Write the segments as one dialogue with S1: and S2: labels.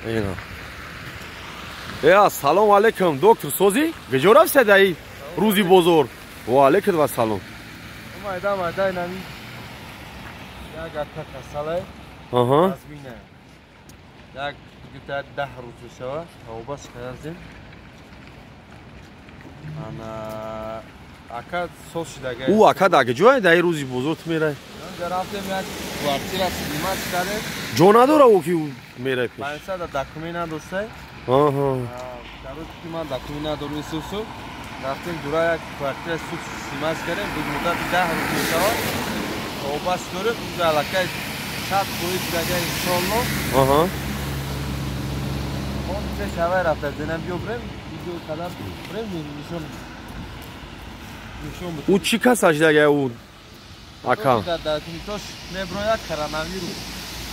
S1: Ина. Ассалому алайкум, доктор созӣ? Куҷо рафтед ай рӯзи бозор? Ва алайкум вассалом.
S2: Майда майда инами як ака касалай.
S1: Аҳа.
S2: Як гуфта 10 рӯз мешава, тавбаш кардем. Ана ака соз шидага.
S1: Ӯ ака дар куҷое дар рӯзи бозор ту мерай?
S2: Рафтем як квартира снимать кардем.
S1: Ҷо надора ӯ ки мерай пеш?
S2: Ман да документ надоштай.
S1: Аҳа.
S2: Дар рӯзи ки ман документ надорам сусу, рафтем дура як квартира суд снимать кардем. Муддати 10 рӯз мешава. Тавбаш дорем, унҷа аллакай 100% дага иншоалло.
S1: Аҳа.
S2: Он пеш ҳавай рафта зенам биё брем, видео кадам брем нишон. Нишон бит.
S1: Ӯ чӣ касаш дага ӯ? Ака.
S2: Документош меброя коронавирус.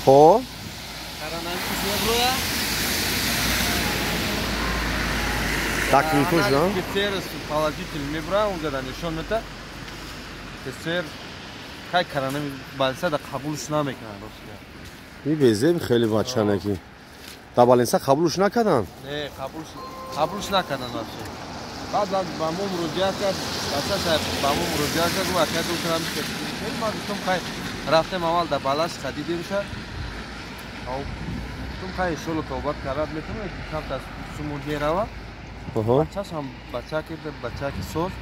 S1: Хо?
S2: Коронавирус меброя.
S1: Документош, да?
S2: ПЦР положитель меброя, унҷа да нишон мета. ПЦР хай коронавирус балса да қабулш намекунанд ростия.
S1: И безеб хеле бачанаки. Да баленса қабулш накарданд?
S2: Не, қабулш накарданд вообще. Баъд ба мо муроҷиат кард, бача саҳиб ба мо муроҷиат кард, гуфт ака доктор ҳам хеле ман гуфтам хай рафтем аввал да Балашиха дидемша. Гуфтам хай иншолло тавбат кард метавонад камтар сумуд мерава. Бачашам бачаки бачаки соз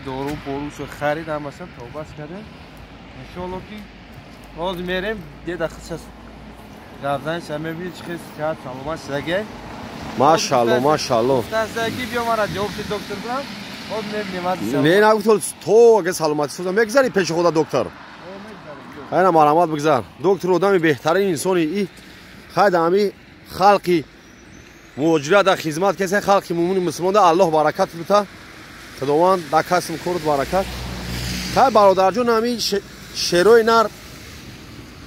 S2: дору борушо харид ҳамаша тавбат кардем. Иншолло ки ҳозир мерем деда худша гардани мебинед чӣ хел сиҳат саломат шудагай.
S1: Машалло, машалло.
S2: Тасдаги биё мара ҷавоб ди доктор бурам. Ҳозир мебинем.
S1: Не, нагуфтол то агар саломатӣ соза мегзари пеши худа доктор. Хайна марҳамат бигзар. Доктор одами беҳтарин инсони и хайда ҳами халқи муҳоҷират дар хизмат каса халқи муъмини мусулмон да Аллоҳ баракат бита. Худованд дар касм корд баракат. Хай бародарҷон ҳами шерои нар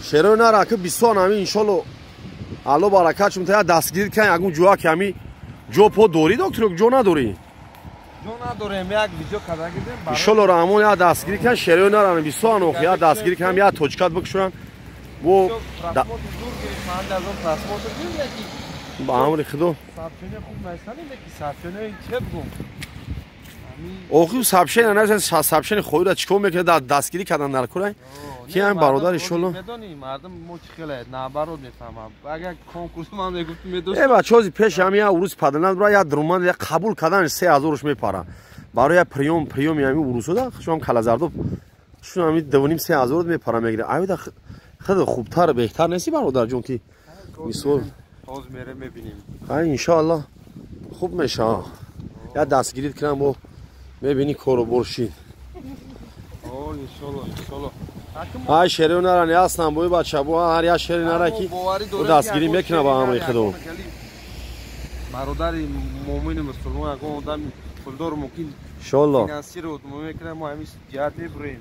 S1: шерои нар аки бисёр ҳами иншолло Алло баракат чун та дастгирӣ кан ягон ҷоа ки ҳами ҷо по дорӣ доктор ҷо надорӣ?
S2: Ҷо надорем, як видео карда гирдем.
S1: Иншолло Раҳмон як дастгирӣ кан шерои нар ҳами бисёр ох як дастгирӣ кан як точкат бикушоянд. Бо
S2: просмотр зур гирифт, 5000 просмотр гирифт яки.
S1: Ба амри Худо.
S2: Сообщение хуб найсанем яки сообщение чӣ бигӯм?
S1: Охи сообщение насан сообщение хоира чикор мекунад дастгирӣ кардан дар курай? Ки ҳам бародар иншолло.
S2: Медонӣ мардум мо чӣ хеле наоборот мефаҳмам. Агар конкурс ман мегуфтам медоштам.
S1: Э бачаҳози пеш ҳами як урус паданад бра як друман як қабул кардан 3000-ш мепара. Барои як приём приёми ҳами урусода шуам калазардоб шун ҳами 2.5 3000 мепара мегира. Айда худ хубтар беҳтар неси бародарҷон ки мисол
S2: ҳозир мерем мебинем.
S1: Ай иншоалло хуб мешава. Як дастгирӣ кунам бо мебини кору бор шид.
S2: О иншоалло иншоалло.
S1: Ай шерио нара не ҳастам бои бача бо ҳар як шери нара ки ӯ дастгирӣ мекунад ба амри Худо.
S2: Бародари муъмини мусулмон ягон одами пулдор мумкин
S1: иншоалло
S2: финансировать мекунад, мо ҳамин ҷиҳат мебурем.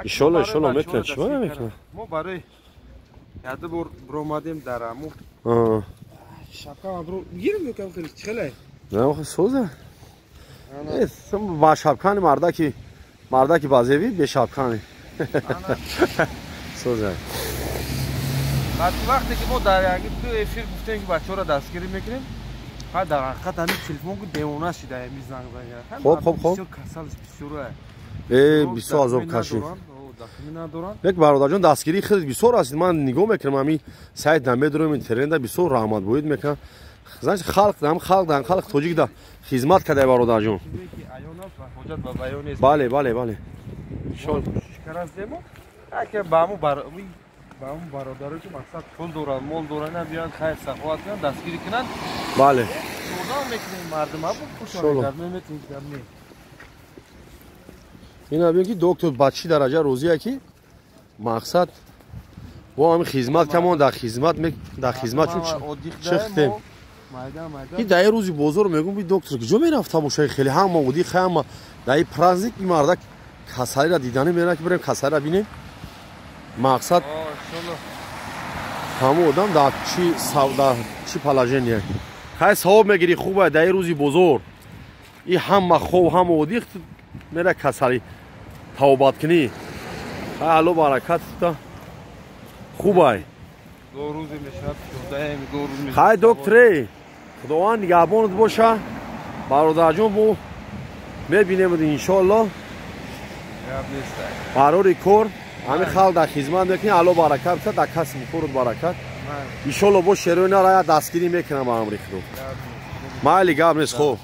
S1: Иншоалло иншоалло мекунад, чӣ намекунад?
S2: Мо барои яду бор биромадем дар аму шапка бро гирим мекам хеле чӣ хеле?
S1: Не охи соза. Ба шапкани мардаки мардаки базеви бе шапкани. Соза.
S2: Вақте ки мо дар як ду эфир гуфтем ки бачаҳоро дастгирӣ мекунем, ҳа дар ҳақиқат ҳамин телефон ки девона шида ҳамин занг занг.
S1: Хоб хоб хоб.
S2: Бисёр касалш бисёр.
S1: Э бисёр азоб кашид. Як бародарҷон дастгирии хеле бисёр аст. Ман нигоҳ мекунам ҳамин сайт намедорам интернетда бисёр раҳматбоид мекунам. Значит халқ ҳам халқ дан халқ тоҷик да хизмат карда бародарҷон. Бале бале бале.
S2: Иншоалло. Аке ба ҳамун бародаро ки мақсад пул доранд, мол доранд, биёянд хайр саховат кунанд, дастгирӣ кунанд.
S1: Бале.
S2: Ёрдам мекунем мардум, абу пушон метавонем.
S1: Ина бибин ки доктор ба чӣ дараҷа розия ки мақсад бо ҳамин хизмат камон дар хизмат дар хизмат чун чихтем. И дар ин рӯзи бозор мегӯм би доктор куҷо мерафта бошад хеле ҳама одиқ ҳама дар ин праздник ин мардак касалиро дидани мерав ки бирем касалиро бинем. Мақсад ҳамон одам дар чӣ дар чӣ положение. Хай савоб мегирӣ хуб дар ин рӯзи бозор. И ҳама хов ҳама одиқ мера касали тавбат кунӣ. Хай Алло баракат та хубай. Хай доктор, Худованд нигаҳбонат боша. Бародарҷон, бо мебинем иншоалло. Барори кор, ҳамин халқ дар хизмат мекунӣ, Алло баракат бита, дар касби корут баракат. Иншоалло бо шерои нарая дастгирӣ мекунам ба амри Худо. Майли, гап нест, хоб.